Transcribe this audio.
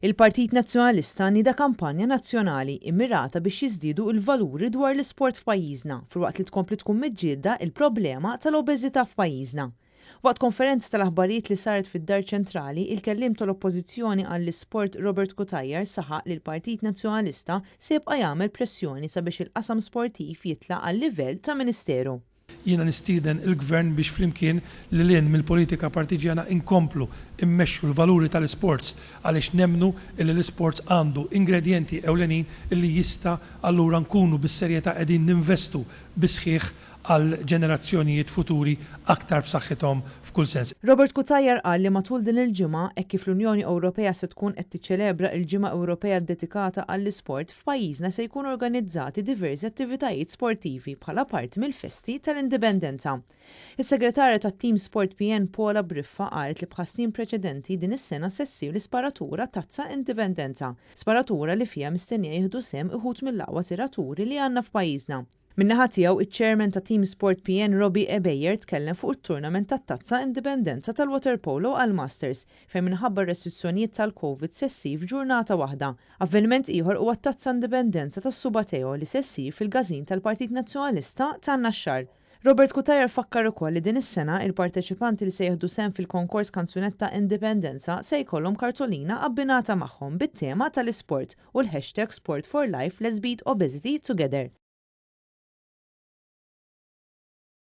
Il-Partit Nazzjonalista nieda kampanja nazzjonali immirata biex jiżdiedu l-valuri dwar l-isport f'pajjiżna filwaqt li tkompli tkun miġġielda l-problema tal-obeżità f'pajjiżna. Waqt konferenza tal-aħbarijiet li saret fid-Dar Ċentrali, il-Kelliem tal-Oppożizzjoni għall-Isport Robert Cutajar saħaq li l-Partit Nazzjonalista se jibqa' jagħmel pressjoni sabiex il-qasam sportiv jitla' għal-livell ta' Ministeru. Jiena nistieden il-Gvern biex flimkien, lil hinn mill-politika partiġjana inkomplu immexxu l-valuri tal-isports għaliex nemmnu illi l-isports għandu ingredjenti ewlenin illi jista' allura nkunu bis-serjetà qegħdin ninvestu bis-sħiħ għal ġenerazzjonijiet futuri aktar b'saħħithom f'kull sens. Robert Cutajar qal li matul din il-ġimgħa, hekk kif l-Unjoni Ewropea se tkun qed tiċċelebra l-Ġimgħa Ewropea ddedikata għall-isport, f'pajjiżna se jkunu organizzati diversi attivitajiet sportivi bħala parti mill-festi tal-Indipendenza. Is-Segretarja tat-Team Sport PN Paula Briffa qalet li bħas-snin preċedenti din is-sena se ssir l-isparatura Tazza Indipendenza, sparatura li fiha mistennija jieħdu sehem uħud mill-aqwa tiraturi li għandna f'pajjiżna. Min-naħa tiegħu, iċ-Chairman ta' Team Sport PN Robbie Ebejer tkellem fuq it-tournament tat-Tazza Indipendenza tal-Waterpolo għall-Masters, fejn minħabba r-restrizzjonijiet tal-Covid se ssir f'ġurnata waħda. Avveniment ieħor huwa t-Tazza Indipendenza tas-Subateo li se ssir fil-Każin tal-Partit Nazzjonalista tan-Naxxar. Robert Cutajar fakkar ukoll li din is-sena, il-parteċipanti li se jieħdu sehem fil-konkors Kanzunetta Indipendenza se jkollhom kartolina abbinata magħhom bit-tema tal-isport u l-hashtag Sport for Life Let's Beat Obesity Together.